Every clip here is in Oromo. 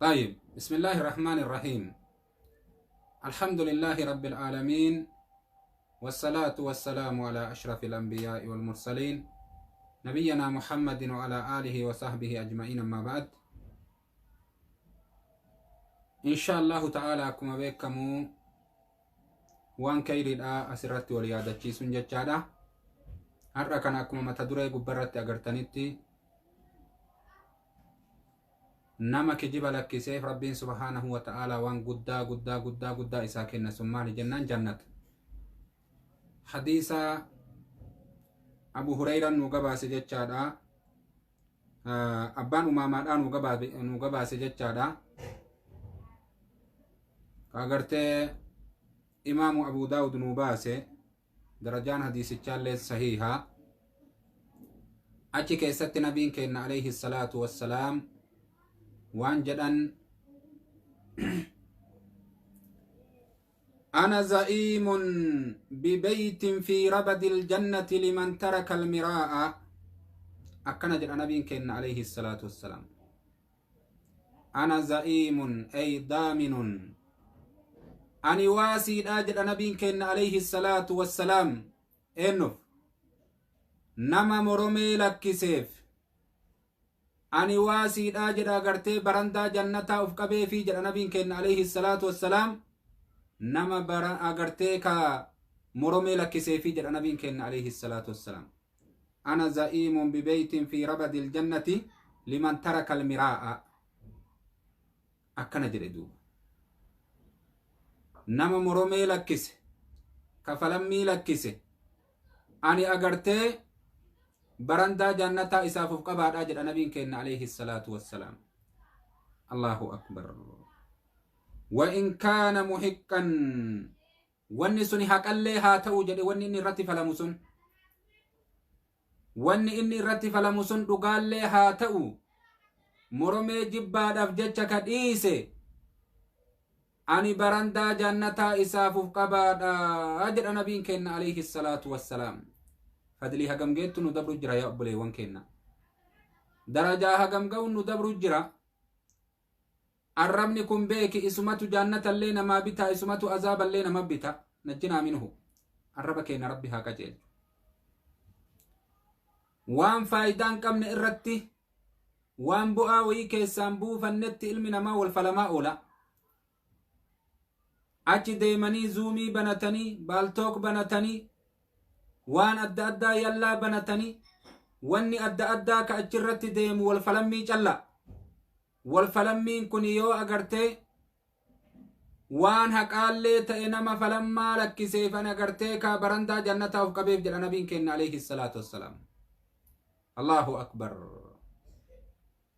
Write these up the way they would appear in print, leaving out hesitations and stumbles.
طيب، بسم الله الرحمن الرحيم، الحمد لله رب العالمين، والصلاة والسلام على أشرف الأنبياء والمرسلين، نبينا محمد وعلى آله وصحبه أجمعين، أما بعد. إن شاء الله تعالى akkuma beekamu waan kayriidha asirratti wal yaadachiisuun jechaadha. Har'a kana akkuma mata duree gubbarratti agartanitti, nama kijiba lakkiseef Rabbiin subhaanahu wa ta'aalaa waan guddaa guddaa guddaa guddaa isaa kenna. Sun maali jennaan, jannata. Hadiisa Abu Hureyran nu gabaase jechaadha, abbaan umaamaadhaa nu gabaase jechaadha. Agartee Imaamu Abu Daawud nu baase, darajaan hadiisichaallee sahiiha. Achi keessatti nabiin kenna alayhi salaatu wassalaam waan jedhan: أنا زعيم ببيت في ربد الجنة لمن ترك المراء. akkana jedha nabiin kenna alayhi الصلاة والسلام: أنا زعيم أي ضامن، ani waasiidha jedha nabiin kenna alayhi الصلاة والسلام. Eennuuf? Nama moromee lakkiseef ani waasiidha jedha. Agartee barandaa jannataa uf qabeefii jedha nabiin kenna alayhi الصلاة والسلام. Nama bara agartee ka moromee lakkiseefii jedha nabiin kenna alayhi الصلاة والسلام: أنا زعيم ببيت في ربد الجنة لمن ترك المراء. Akkana jedhe duuba: nama moromee lakkise, kafalammii lakkise, ani agartee barandaa jannataa isaaf uf qabaadhaa jedha nabiin kenna alayhi الصلاة والسلام. الله أكبر. وإن كان محقا، wanni suni haqallee haa ta'u jedhe. Wanni inni irratti falamu sun, wanni inni irratti falamu sun dhugaallee haa ta'u, moromee jibbaadhaaf jecha ka dhiise, ani barandaa jannataa isaaf uf qabaadha jedha nabiin kenna alayhi الصلاة والسلام. Fadlii hagam geettu nu dabru jira, yaa obboleewwan kenna? Darajaa hagam ga'u nu dabru jira? Arrabni kun beeki, isumatu jannatallee namaa bita, isumatu azaaballee nama bita. نجنا منه. Arraba keenya Rabbi haa qajeelchu. Waan faayidaan qabne irratti, waan bu'aa wayii keessaan buufannetti ilmi namaa wal falamaa oola. Achi deemanii Zoomii banatanii, Paltalk banatanii, waan adda addaa yallaa banatanii, wanni adda addaa ka achirratti deemu wal falammii calla. Wal falammiin kun yoo agartee waan haqaallee ta'e, nama falammaa lakkiseefan agartee kaa barandaa jannataa uf qabeef jedha nabiin kenna alayhi الصلاة والسلام. الله أكبر.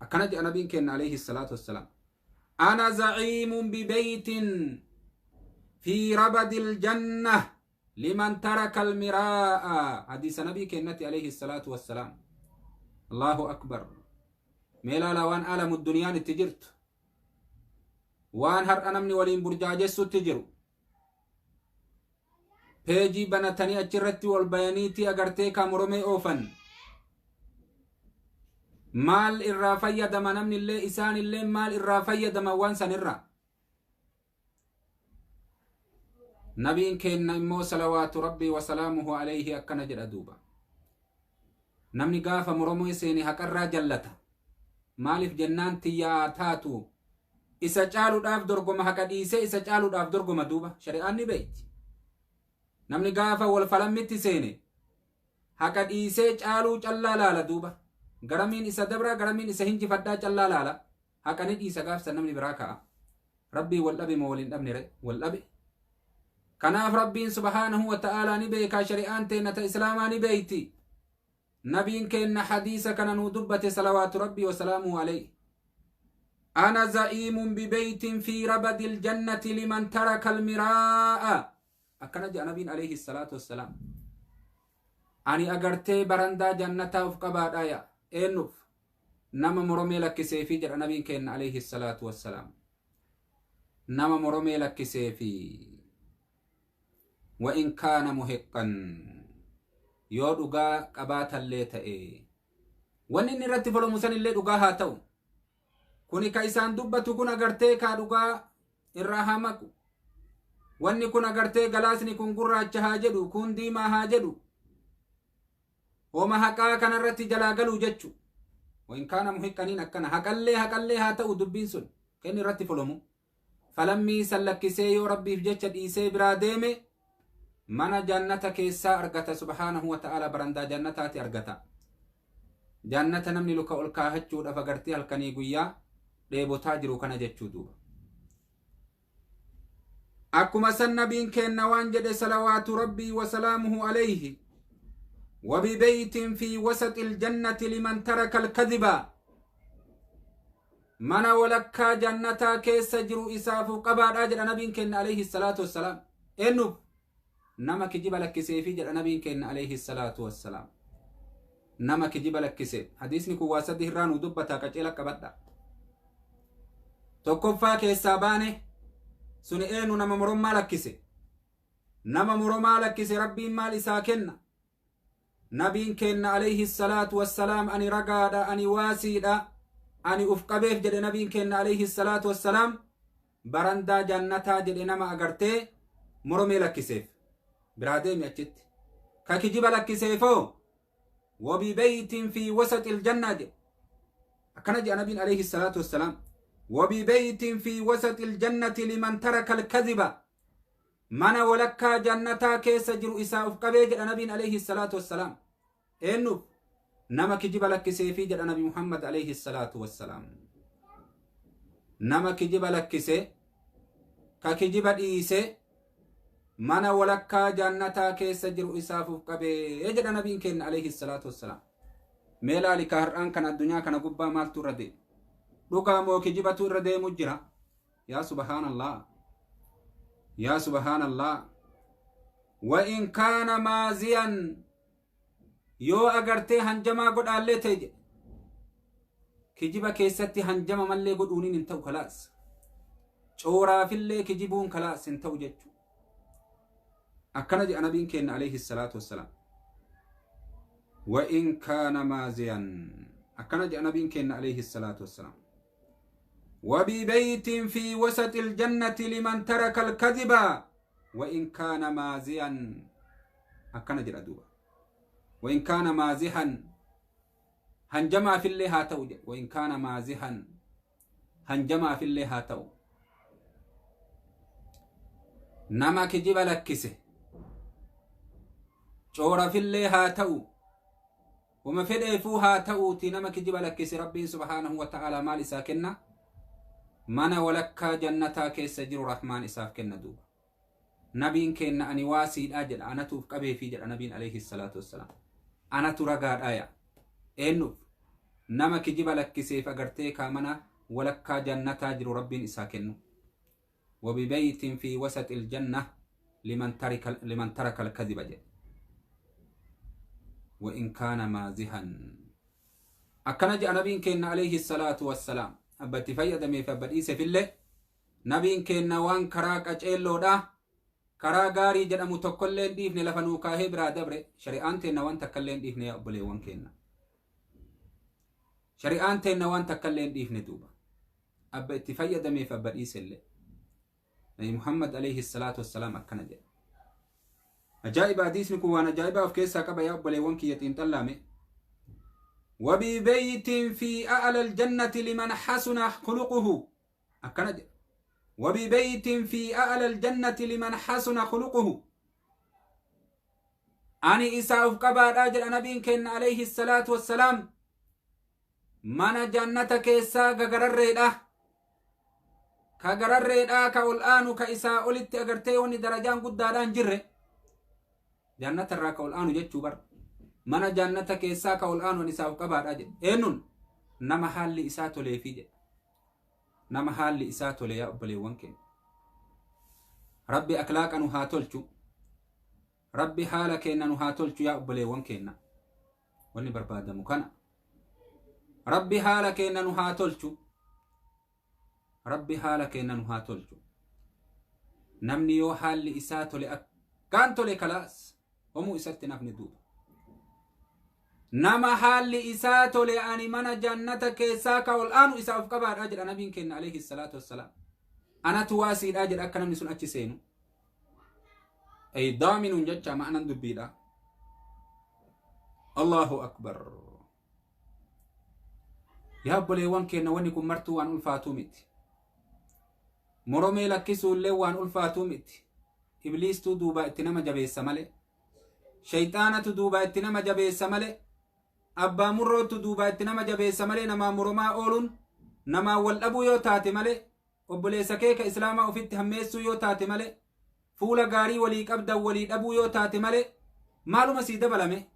Akkana jedha nabiin kenna alayhi الصلاة والسلام: أنا زعيم ببيت في ربد الجنة لمن ترك المراء. حديث نبي keenyati alayhi الصلاة والسلام. الله أكبر. Meelaala waan alamu duniyaan itti jirtu, waan har'a namni waliin burjaajessutti jiru. Peejii banatanii achirratti wal bayaniitii agartee ka moromee oofan. Maal irraa fayyadama namni illee, isaan illee maal irraa fayyadama waan san irraa? Nabiin kenna immoo صلوات ربي وسلامه عليه akkana jedha duuba: namni gaafa moromee seene haqarraa jallata. Maaliif jennaan, tiyyaa taatu isa caaluudhaaf dorgoma, haqa dhiisee isa caaluudhaaf dorgoma. Duuba shari'aan ni beeyti. Namni gaafa wal falammitti seene haqa dhiisee caaluu callaa laala. Duuba garamiin isa dabraa, garamiin isa hinjifadhaa callaa laala. Haqa ni dhiisa. Gaafsa namni biraa ka'a. Rabbii wal dhabe moo waliin dhabne? Wal dhabe. Kanaaf Rabbiin subhaanahu wa ta'aalaa ni beekaa, shari'aan teenna ta Islaamaa ni beeyti. Nabiin keenna hadiisa kana nuu dubbate صلوات ربي وسلامه عليه: أنا زعيم ببيت في ربد الجنة لمن ترك المراء. Akkana jedha nabiin alayhi الصلاة والسلام: ani agartee barandaa jannataa uf qabaadhaaya. Eennuuf? Nama moromee lakkiseefi jedha nabiin keenna alayhi الصلاة والسلام. Nama moromee lakkiseefi. وإن كان محقا، yoo dhugaa qabaatallee ta'e, wanni inni irratti falamu san illee dhugaa haa ta'u. Kuni ka isaan dubbatu kun agartee kaa dhugaa irraa haa maqu. Wanni kun agartee galaasni kun gurraacha haa jedhu, kun diimaa haa jedhu. Homa haqaa kanarratti jalaa galuu jechu. Wain kaana muhiqqaniin akkana haqallee haqallee haa ta'u dubbiin sun kenni irratti folomu. Falammii san lakkisee yoo rabbiif jecha dhiisee biraa deeme mana jannata keessaa argata subhaanahu wa ta'ala barandaa jannataati argata. Jannata namni luka ol kaahachuudhaaf agartee halkanii guyyaa dheebotaa jiru kana jechuu duuba. Akkuma san nabiin keenna waan jedhe salawaatu rabbii wa salaamuhu alayhi وببيت في وسط الجنة لمن ترك الكذب من ولكا جنتا كيس جرو إسافو قبار أجر نبي كن عليه الصلاة والسلام إنه نما كجيب لك سيفي جر نبي كن عليه الصلاة والسلام نما كجيب لك سيف حديثني كواسده الران ودبتا كجيلك كبدا tokkoffaa keessaa baane suni eenyu nama morommaa lakkise nama moromaa lakkise rabbiin maal isaa kenna nabiin kenna alayhi salaatu wassalaam ani ragaadha ani waasiidha ani uf qabeef jedhe nabiin kenna alayhi salaatu wassalaam barandaa jannataa jedhe nama agartee moromee lakkiseef biraa deemi achitti ka kijiba lakkiseefoo wabibeytin fi wasati iljannaa jedhe akkana jedha nabiin alayhi salaatu wassalaam وببيت في وسط الجنة لمن ترك الكذب من ولكا جنتا كيس جرو إساء قبيج النبي عليه الصلاة والسلام إنه نما كجب لك سيفي جل النبي محمد عليه الصلاة والسلام نما كجب لك سي كجب إيسي من ولكا جنتا كيس جرو إساء قبيج النبي كن عليه الصلاة والسلام ميلا لكهران كان الدنيا كان قبا مال تردي dhugaa moo kijibatu irra deemu jira yaa subhaanallah yaa subhaanallah wa in kaana maaziyan yoo agartee hanjamaa godhaallee ta'e jedhe kijiba keessatti hanjama mallee godhuuniin hin ta'u kalaas cooraafillee kijibuun kalaas hin ta'u jechuu akkana jedha nabiin keenna alayhi salaatu wassalaam wa in kaana maaziyan akkana jedha nabiin keenna alayhi salaatu wassalaam وببيت في وسط الجنة لمن ترك الكذب وإن كان مازيا أكن جل أدوبة وإن كان مازحا هنجما في الله هاتو وإن كان مازحا هنجما في الله هاتو نما كجب لكسه شورا في الله هاتو وما فديفو هاتو تنما كجب لكسه ربي سبحانه وتعالى مال ساكننا mana walakkaa jannataa keessa jiru rahmaan isaaf kenna duuba nabiin kenna ani waasiidha jedha anatuuf qabeefii jedha nabiin alayhi salaatu wassalaam anatu ragaadha ya eenyuuf nama kijiba lakkiseef agartee kaa mana walakkaa jannataa jiru rabbiin isaa kennu wabibeytin fi wasati iljanna liman taraka alkaziba jedhe wain kaana maazihan akkana jedha nabiin kenna alayhi salaatu wassalaam abbatti fayyadameef abba dhiiseefillee nabiin keenna waan karaa qaceelloodha karaa gaarii jedhamu tokkollee hin dhiifne lafa nuu kaahee biraa dabre shari'aan teenna waan takkallee hin dhiifne yaa obboleewwan keenna shari'aan teenna waan takkallee hin dhiifne duuba abba itti fayyadameef abba dhiisellee nabi muhammad alayhi salaatu wassalaam akkana jedhe ajaa'iba hadiisni kun waan ajaa'ibaa of keessaa qaba yaa obboleewwan kiyya xiinxallaame وببيت في أعلى الجنة لمن حسن خلقه أكند وببيت في أعلى الجنة لمن حسن خلقه أني إساء قبار أجل نبي كن عليه الصلاة والسلام من جنة كيسا غرر كغرر كالآن كإساء أولت أغرتيوني درجان قداران جره جنة الراك الآن جتشو mana jannata keessaa ka ol aanu isaaf qabaadha jedhe eenyuun nama haalli isaa toleefi jedhe nama haalli isaa tole yaa obboleewwan keenya rabbi aklaaqa nu haa tolchu rabbi haala keenya nu haa tolchu yaa obboleewwan keenya wanni barbaadamu kana rabbi haala keenya nu haa tolchu rabbi haala keenya nu haa tolchu namni yoo haalli isaa tole akkaan tole kalaas homuu isatti nafni duuba Nama haalli isaa tole ani mana jannata keessaa ka ol aanu isaa of qabaadha jedha nabiin kenna alayhi salaatu wassalaam. Anatu waasiidha jedha akka namni sun achi seenu. Ay daaminuun jecha ma'anan dubbiidha. Allahu akbar. Yaa obboleewwan keenya, wanni kun martuu waan ulfaatuu miti. Moromee lakkisuullee waan ulfaatuu miti. Ibliistuu duubaa itti nama jabeessa malee. Shayxaanatu duubaa itti nama jabeessa malee. Abbaa murrootu duubaa itti nama jabeessa malee, namaa moromaa ooluun namaa wal dhabuu yoo taate malee, obboleessa kee ka islaamaa ofitti hammeessuu yoo taate malee, fuula gaarii walii qabdan walii dhabuu yoo taate malee, maaluma sii dabalame?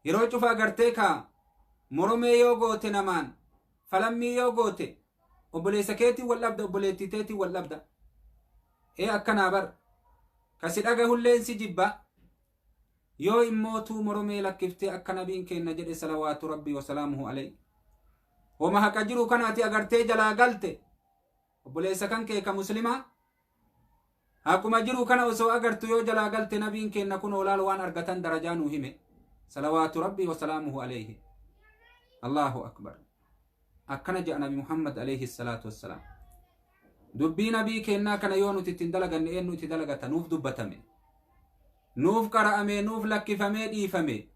Yeroo cufa agartee kaa moromee yoo goote, namaan falammii yoo goote, obboleessa keetiin wal dhabda, obboleettii teetiin wal dhabda. Ee, akkanaa bar kasi dhagahulleen si jibba. Yoo immootuu moromee lakkiftee akka nabiin kenna jedhe salawaatu rabbii wasalaamuhu alayhi, homa haqa jiru kana ati agartee jalaa galte, obboleessa kan kee ka muslimaa haquma jiru kana osoo agartu yoo jalaa galte, nabiin kenna kun olaal waan argatan darajaa nuu hime salawaatu rabbii wasalaamuhu alayhi. Allahu akbar. Akkana jedha Nabi Muhammad alayhi salaatu wassalaam. Dubbii nabii kennaa kana yoo nuti ittiin dalaganne, eenyu itti dalagata? Nuuf dubbatame, nuuf qara'ame, nuuf lakkifamee dhiifame.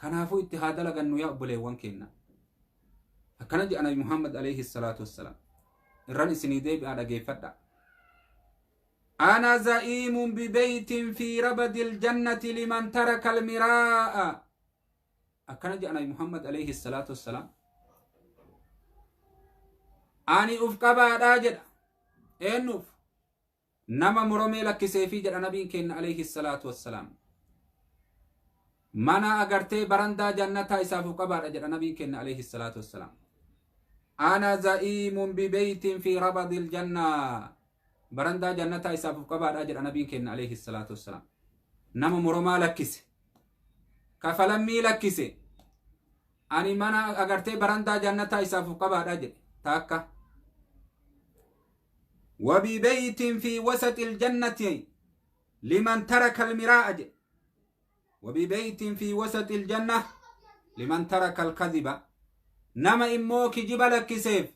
Kanaafuu itti haa dalagannu, yaa obboleewwan kenna. Akkana jedha Nabi Muhammad alayhi salaatu wassalaam. Irran isinii deebi'aa, dhageeffadha. أنا زعيم ببيت في ربض الجنة لمن ترك المراء. Akkana jedha Nabi Muhammad alayhi salaatu wassalaam. Ani uf qabaadhaa jedha. Eenyuuf? Nama moromee lakkiseefii jedha nabiin kenna alayhi salaatu wassalaam. Mana agartee barandaa jannataa isaaf uf qabaadha jedha nabiin kenna alayhi salaatu wassalaam. أنا زعيم ببيت في ربض الجنة. Barandaa jannataa isaaf uf qabaadha jedha nabiin kenna alayhi salaatu wassalaam. Nama moromaa lakkise, kafalammii lakkise, ani mana agartee barandaa jannataa isaaf uf qabaadha jedhe. Taakka. وببيت في وسط الجنة لمن ترك المراء jedhe. وببيت في وسط الجنة لمن ترك الكذب. Nama immoo kijiba lakkiseef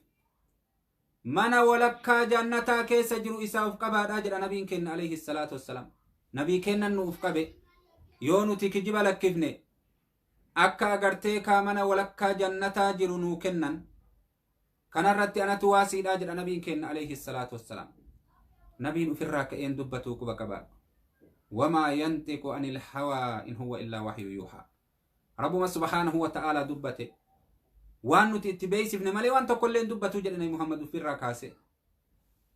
mana walakkaa jannataa keessa jiru isaa uf qabaadha jedha nabiin kenna alayhi salaatu wassalaam. Nabii kennan nu uf qabe, yoo nuti kijiba lakkifne akka agartee kaa mana walakkaa jannataa jiru nuu kennan, kanarratti anatu waasiidha jedha nabiin kenna alayhi salaatu wassalaam. Nabiin ufirraa ka'een dubbatuu quba qabaadha. وما ينطق عن الهوى إن هو إلا وحي يوحى. Rabbuma subhaanahu wa ta'aalaa dubbate. Waan nuti itti beeysifne malee waan tokko illee hin dubbatu jedhe Nabi Muhammad ufirraa kaase.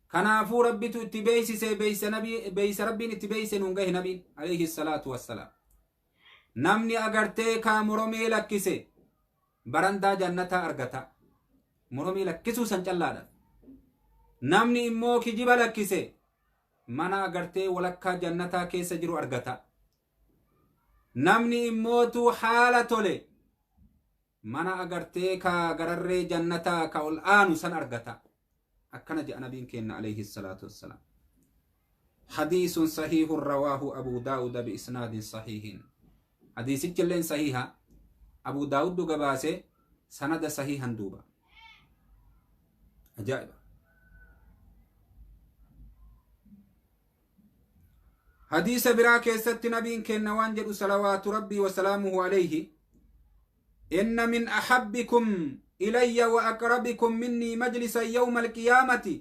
Kanaafuu rabbitu itti beeysise, beeysa nabii, beeysa rabbiin itti beeyse nuun gahe nabiin alayhi salaatu wassalaam. Namni agartee kaa moromee lakkise barandaa jannataa argata. Moromee lakkisuu san callaadha. Namni immoo kijiba lakkise mana agartee walakkaa jannataa keessa jiru argata. Namni immootu haala tole mana agartee ka gararree jannataa ka ol aanu san argata. Akkana jedha nabiin kenna alayhi salaatu wassalaam. حديث صحيح رواه أبو داود بإسناد صحيح. حديث جلين صحيحة، أبو داود قباسه سند صحيحا دوبا. أجائب. حديث biraa keessatti nabiin kenna waan jedhu صلوات ربي وسلامه عليه: إن من أحبكم إلي وأقربكم مني مجلسا يوم القيامة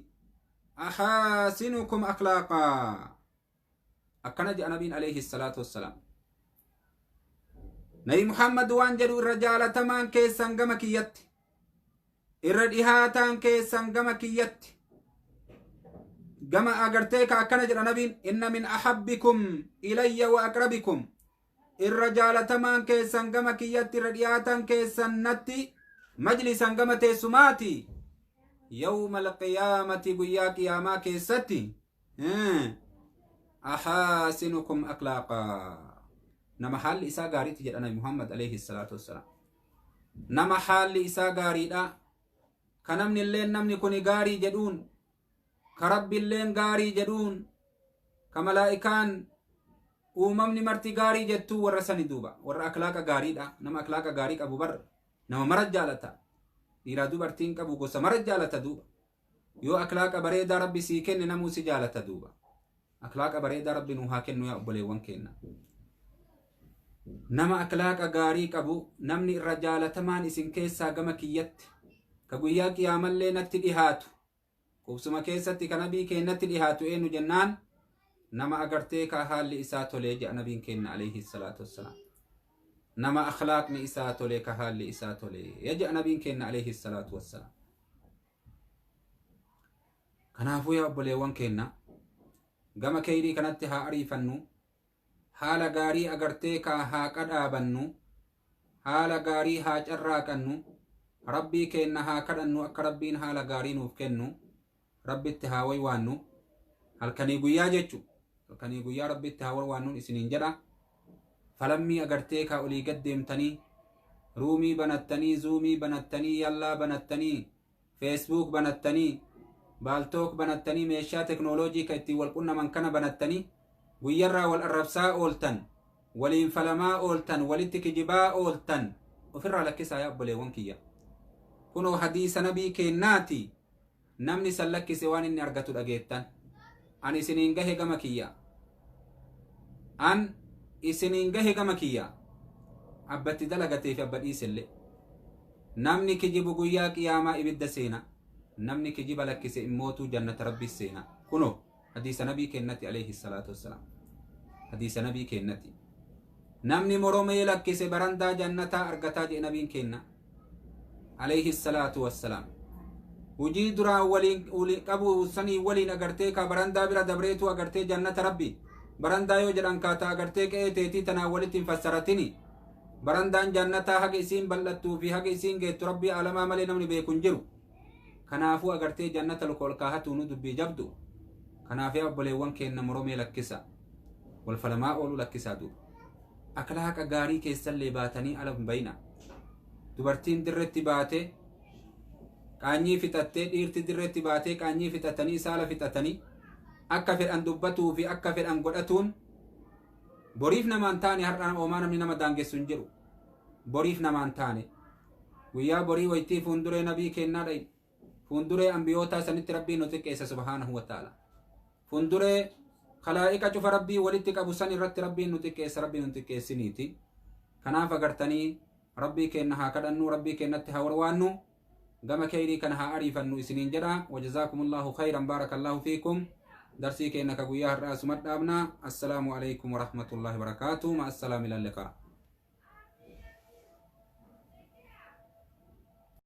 أحاسنكم أخلاقا. Akkana jedha nabiin alayhi salaatu wassalaam. Nabi Muhammad waan jedhu, irra jaalatamaan keessan gama kiyyatti, irra dhihaataan keessan gama kiyyatti, gama agartee ka akkana jedha nabiin: إن من أحبكم إلي وأقربكم, irra jaalatamaan keessan gama kiyyatti, irra dhihaataan keessan natti majlisan gama teessumaati يوم القيامة, guyyaa qiyaamaa keessatti, أحاسنكم أخلاقا, nama haalli isaa gaariiti jedha nabi Muhammad alayhi salaatu wassalaam. Nama haalli isaa gaariidha, ka namni illeen namni kun gaarii jedhuun, ka rabbiilleen gaarii jedhuun, ka malaa'ikaan Uumamni marti gaarii jettuu warra sani duuba. Warra akhlaaqa gaariidha. Nama akhlaaqa gaarii qabu bar nama mara jaalata. Dhiiraa dubartiin qabu gosa mara jaalata duuba. Yoo akhlaaqa bareedaa Rabbi sii kenne namuu si jaalata duuba. Akhlaaqa bareedaa Rabbi nuu haa kennu yaa obboleewwan keenna. Nama akhlaaqa gaarii qabu namni irra jaalatamaan isin keessaa gama kiyyatti ka guyyaa qiyaamallee natti dhihaatu qubsuma keessatti ka nabii keennatti dhihaatu eenyu jennaan nama agartee ka haalli isaa tolee jedha nabiin keenna alayhi salaatu wassalaam. Nama akhlaaqni isaa tolee ka haalli isaa tolee jedha nabiin keenna alayhi salaatu wassalaam. Kanaafuu yaa obboleewwan keenna gama keyrii kanatti haa ariifannu, haala gaarii agartee ka haa qadhaabannu, haala gaarii haa carraaqannu, Rabbii keenna haa kadhannu akka Rabbiin haala gaarii nuuf kennu, Rabbitti haa waywaannu halkanii guyyaa jechu halkanii guyyaa Rabbitti haa waywaannuun isiniin jedha. Falammii agartee kaa olii gad deemtanii ruumii banattanii, zuumii banattanii, yallaa banattanii, feesbuuk banattanii, baaltook banattanii, meeshaa teknooloojii ka ittiin wal qunnaman kana banattanii guyyarraa wal arrabsaa ooltan, waliin falamaa ooltan, walitti kijibaa ooltan ofirraa lakkisaa yaa obboleewwan kiyya. Kunoo hadiisa nabii keennaati. Namni san lakkise waan inni argatu dhageettan. An isiniin gahe gama kiyya. An isiniin gahe gama kiyya. Abbatti dalagatee fi abba dhiisellee. Namni kijibu guyyaa qiyaamaa ibidda seena. Namni kijiba lakkise immootuu jannata Rabbi seena. Kunoo hadiisa nabii keennati alayhi salaatu wassalaam. Hadiisa nabii keennati. Namni moromee lakkise barandaa jannataa argataa jedhe nabiin keenna alayhi salaatu wassalaam. Hujii duraan waliin qabu sanii waliin agartee ka barandaa bira dabreetu agartee jannata Rabbi. Barandaa yoo jedhan kaata agartee qe'ee teetii tanaan walitti hin fassaratini. Barandaan jannataa haga isiin bal'attuu fi haga isiin geettu Rabbii aalamaa malee namni beeku hin jiru. Kanaafuu agartee jannata luka ol kaahatuu nu dubbii jabdu. Kanaaf yaa obboleewwan keenna moromee lakkisa. Wal falamaa ooluu lakkisaa duuba. Akhlaaqa gaarii keessallee baatanii ala hin bayina. Dubartiin dirretti baatee qaanyii fixattee, dhiirti dirretti baatee qaanyii fixatanii saala fixatanii akka fedhan dubbatuu fi akka fedhan godhatuun boriif namaan taane. Har'a oomaa namni nama daangessu hin jiru. Boriif namaan taane. Guyyaa borii waytii fuunduree nabii kennaa dhayi. Fuunduree ambiyootaa sanitti Rabbiin nu xiqqeessa subhaanahu wa ta'ala. Fuunduree kalaa'iqa cufa Rabbii walitti qabu san irratti Rabbiin nu xiqqeessa, Rabbiin nu xiqqeessiniiti. Kanaaf agartanii Rabbii keenna haa kadhannu, Rabbii keennatti haa warwaannu, gama keyrii kana haa ariifannu isiniin jedha. Wajazaakumullahu khayran, baarakallahu fiikum. Darsii keenna ka guyyaa har'aa asuma dhaabna. Assalaamu alaykum warahmatullahi wabarakaatu. Ma assalaam ila liqaa.